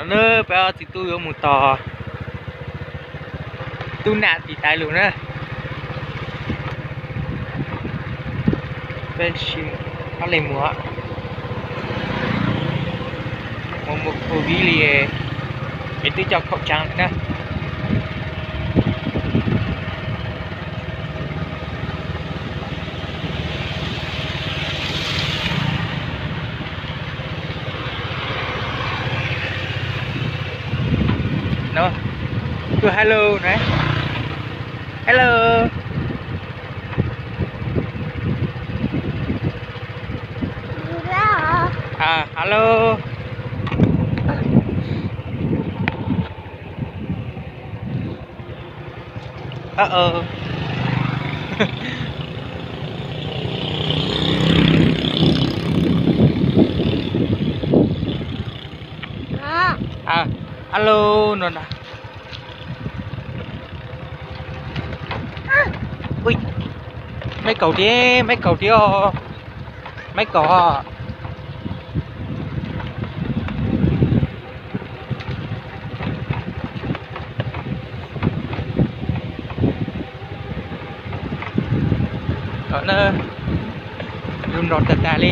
Nawb, peb ob txiv tub yuav mus tos tub Nam tiv taiv lus na. Peb sim ob leeg mus, mus mus covid li, peb twb coj khaum tsav na. Tus hello na. Hello. Hello. Hello no na. Ui, maiv kaum thiab, maiv kaum thiab os. Maiv kaum os. Lub nroog tag tag li.